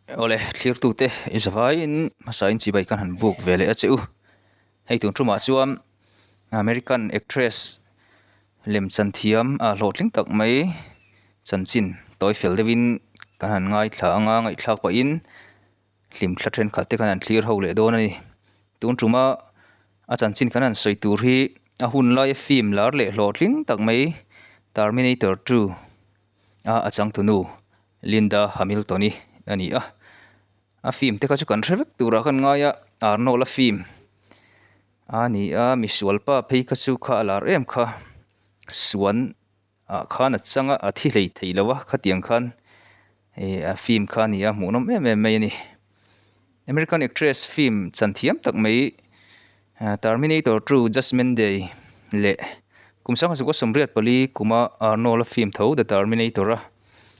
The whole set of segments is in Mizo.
Awle, thlirtute i zavaiin hmasain chibai khan han buk ve leh a che u. Hei tun tumah chuan American actress lemchan thiam a hlawhtling tak mai chanchin tawi fel deuhin kan han ngaithla anga ngaihthlak pahin hlimthla thenkhat te khan an thlir ho leh dawn a ni. Tun tuma a chanchin kan han sawi tur hi a hun laia film lar leh hlawhtling tak mai Terminator 2 a a changtunu Linda Hamilton-i a ni a. A film te kha chu kan hre vek turah khan ngai a, Arnold-a film a ni a, misualpa phei kha chu kha a lar em kha suan ah khan a chang a, a thi hlei thei lo a, khatiang khan ih a film kha a ni a, hmuhnawm em em mai a ni. American actress film chan thiam tak mai Terminator 2 Judgement Day leh kum sangha zakua 84 kuma Arnold-a film tho The Terminator a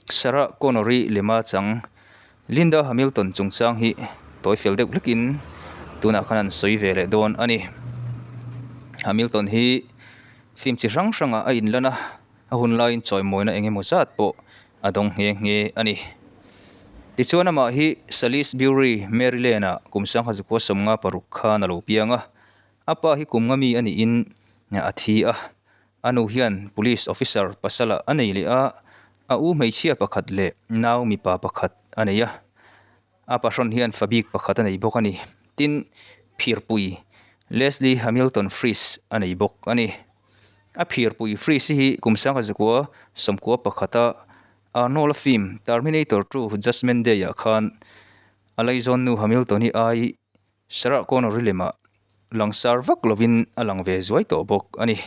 Sarah Connor-i lema chang Linda Hamilton chungchang hi tawi fel deuh hlekin tunah khan an sawi ve leh dawn a ni. Hamilton hi film chi hrang hrangah a inlan a, a hun laiin chawimawina eng emaw zat pawh a dawng nghe nghe a ni. Tichuan amah hi Salisbury, Maryland-ah kum 1956 khan a lo piang a, a pa hi kum nga mi a niin a thi a, a nu hian police officer pasala a nei leh a, a u hmeichhia pakhat leh nau mipa pakhat a nei a. A pahrawn hian fa bik pakhat a nei bawk a ni. Tin, phirpui Leslie Hamilton Fries a nei bawk a ni. A phirpui Fries hi kum 1991-a Arnold-a film Terminator 2 Judgment Day-ah khan a laizawnnu Hamilton-i ai Sarah Connor-i lemah langsar vak lovin a lang ve zuai tawh bawk a ni.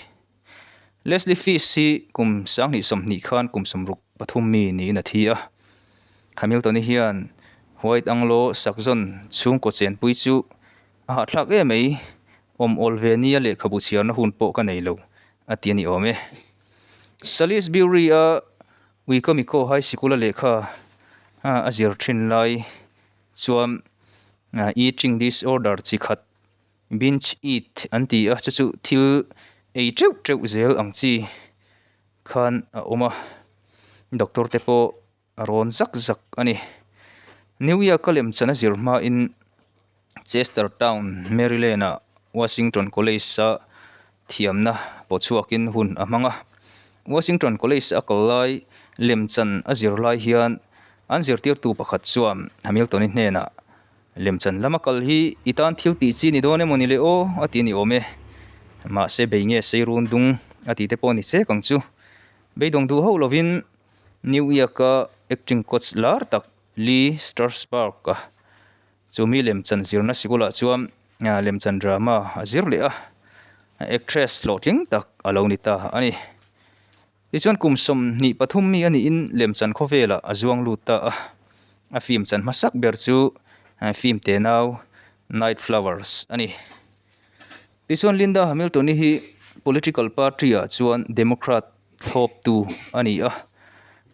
Leslie Fish hi kum 2020 khan kum 63 mi niin a thi a. Hamilton-i hian White Anglo Saxon chhungkaw chenpui chu a hahthlak em mai, awm awl ve nia lehkhabu chhiarna hun pawh ka nei lo, a ti a ni awm e. Salisbury-a Wicomico High Sikul-a lehkha a zir thin lai chuan eating disorder chi khat binge eat an ti a, chu chu thil ei teuh teuh zel ang chi khan a awm a, doctor te pawh a rawn zak zak a ni. New York a lemchan a zir hmain Chester Town, Maryland ah Washington College a thiamna pawh chhuakin hun a hmang a. Washington College a kal lai lemchan a zir lai hian an zirtirtu pakhat chuan Hamilton-i hnenah, Lemchan lama kal hi i tan thil tih chi ni dawn emaw ni le aw? a ti a ni awm e. Mahse bei nge sei run dung a ti te pawh ni chek ang chu. Beidawng duh hauh lovin New York-a acting coach lar tak Lee Strasberg-a Chumi lemchan zirna sikulah chuan lemchan drama a zir leh a, actress hlawhtling tak a lo ni ta a ni. Tichuan kum 23 mi a niin lemchan khawvelah a zuang lut ta a, a film chan hmasak ber chu film tenau Night Flowers a ni. Tichuan Linda Hamilton-i hi political party-ah chuan Democrat thlawptu a ni a,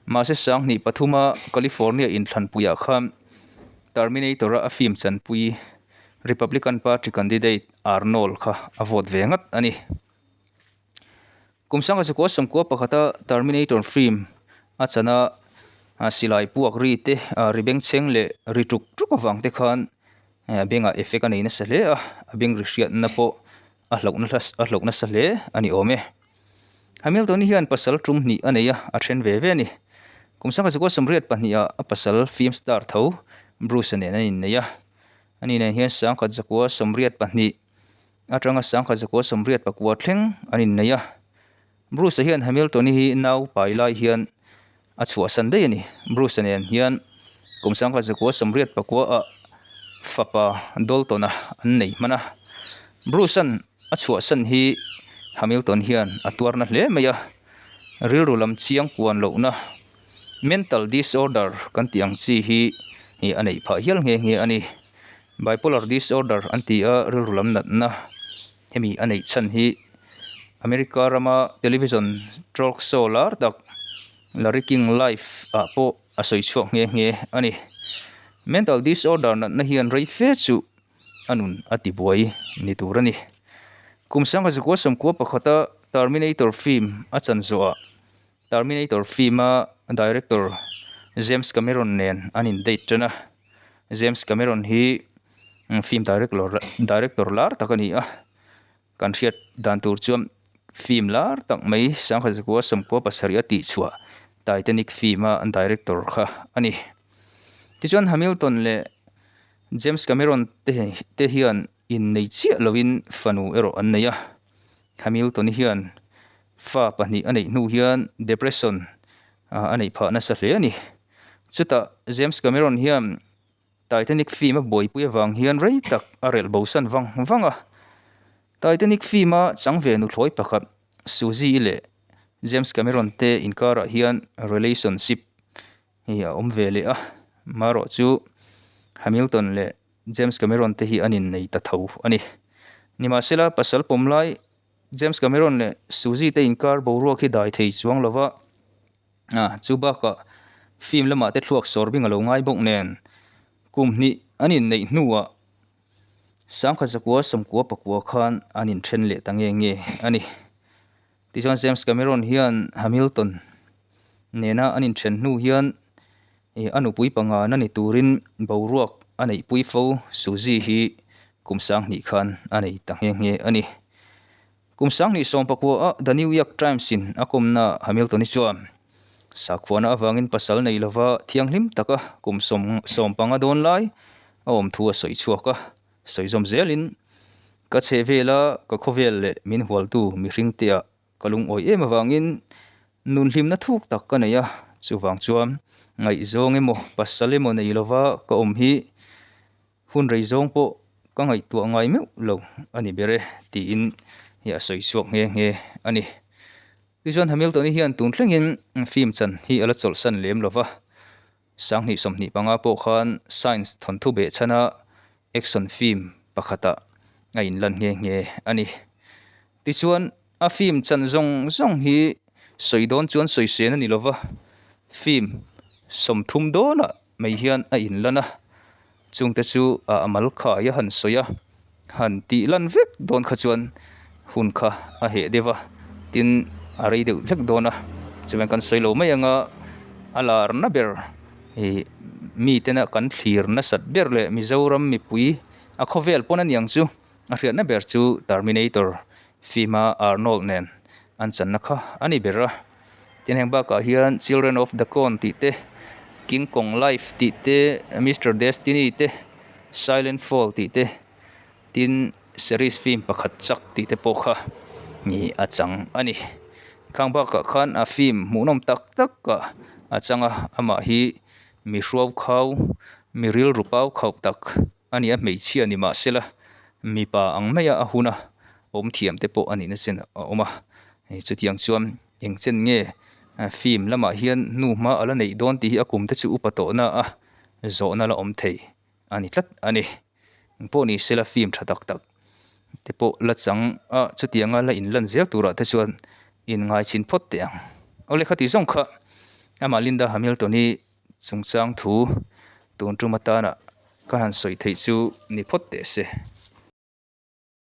mahse 2003-a California inthlanpuiah khan Terminator-a a film chanpui Republican Party candidate Arnold kha a vote ve ngat a ni. Kum 1991-a Terminator film a chana silai puak ri te, ri bengchheng leh ri tuk tuk avang te khan a bengah effect a nei nasa hle a, a beng ri hriatna pawh a hlauh nasa hle a ni awm e. Hamilton-i hian pasal tum hnih a nei a, a then ve ve a ni. Kum 1982-ah a pasal film star tho Bruce-a nen an innei a, ani nen hian 1982 atanga 1989 thleng an innei a. Bruce-a hian Hamilton-i hi nau pai lai hian a chhuahsan daih a ni. Bruce-a nen hian kum 1989-ah fapa Dalton-a an nei hman a. Bruce-a'n a chhuahsan hi Hamilton hian a tuarna hle mai a, rilru lam chiang kuan lohna, mental disorder kan tih ang chi hi a neih phah hial nghe nghe a ni. Bipolar disorder an ti a, rilru lam natna hemi a neih chhan hi America rama television talk show lar tak Larry King Live ah pawh a sawi chhuak nghe nghe a ni. Mental disorder natna hian rei fe chu a nun a ti buai ni tur a ni. Kum 1991-a Terminator film a chan zawhah Terminator film a director James Cameron nen an in date tan a. James Cameron hi film director director lar tak a ni a, kan hriat dan tur chuan film lar tak mai sangkhat zakua sawmkua pasarih a tihchhuah Titanic film a an director kha a ni. Tichuan Hamilton leh James Cameron te te hian innei chiah lovin fanu erawh an nei a, Hamilton hian fa pahnih a neih hnu hian depression a neih phah nasa hle a ni. Chutah James Cameron hian Titanic film a buaipui avang hian rei tak a relh bosan vang vang a. Titanic film a chang ve nuthlawi pakhat Suzy leh James Cameron te inkarah hian relationship hi a awm ve leh a. Marawh chu Hamilton leh James Cameron te hi an innei ta tho a ni. Nimahsela pasal pawm lai James Cameron leh Suzy te inkar boruak hi dai thei chuang lo va, ah chu bakah film lamah te thluak sawr bing a lo ngai bawk nen kum hnih an inneih hnuah sangkhat zakua sawmkua pakua khan an inthen leh ta nge nge a ni. Tichuan James Cameron hian Hamilton nena an inthen hnu hian ih a nupui panga na ni turin boruak a neihpui fo Suzy hi kum sanghnih khan a nei ta nghe nghe a ni. Kum sanghnih sawm pakua a The New York Times in a kawmna Hamilton-i chuan sakhuana avangin pasal nei lova thianghlim taka kum sawm sawm panga dawn lai a awm thu a sawi chhuak a, sawi zawm zelin ka chheh vela ka khawvel leh min hualtu mihring te ah Ka lungawi em avangin nun hlimna thuk tak ka nei a, chuvang chuan ngaihzawng emaw pasal emaw nei lova ka awm hi hun rei zawng pawh ka ngaihtuah ngai meuh lo a ni ber e tiin hi a sawi chhuak nghe nghe a ni. Tichuan Hamilton-i hian tun thlengin film chan hi a la chawlhsan lem lova, Sanghnih 25 pawh khan science thawnthu behchhana action film pakhatah a inlan nghe nghe a ni. Tichuan, a film chan zawng zawng hi sawi dawn chuan sawi sen a ni lo va, film 30 dawnah mai hian a inlan a, chungte chu a mal khai a han sawi a, han tih lan vek dawn kha chuan hun kha a heh deuh a, tin a rei deuh hlek dawn a, chuan kan sawi lo mai ang a, a larna ber ih mi tena kan thlir nasat ber leh Mizoram mipui a khawvel pawn a niang chu a hriatna ber chu Terminator film a Arnold nen an channa kha a ni ber a, tin heng bakah hian Children of the Corn tih te King Kong Life tih te Mister Destiny te Silent Fall tih te tin series film pakhat chak tih te pawh kha ih a chang a ni. Khang bakah khan a film hmuhnawm tak tak ah a chang a amah hi mi hruau khau mi rilru pau khauh tak a ni a hmeichhia ni mahsela mipa ang maia a huna awm thiam te pawh a nihna chen a awm a chutiang chuan eng chen nge film lamah hian hnu hma a la neih dawn tih hi a kum te chu upa tawh na a zawhna la awm thei a ni tlat a ni engpawh ni sela film tha tak tak te pawh la chang a chutianga la inlan zel turah te chuan inngai chhin phawt teh ang awle khati zawng kha amah Linda Hamilton-i Chungchang thu tun tum atana ka han sawi theih chu ni phawt teh se.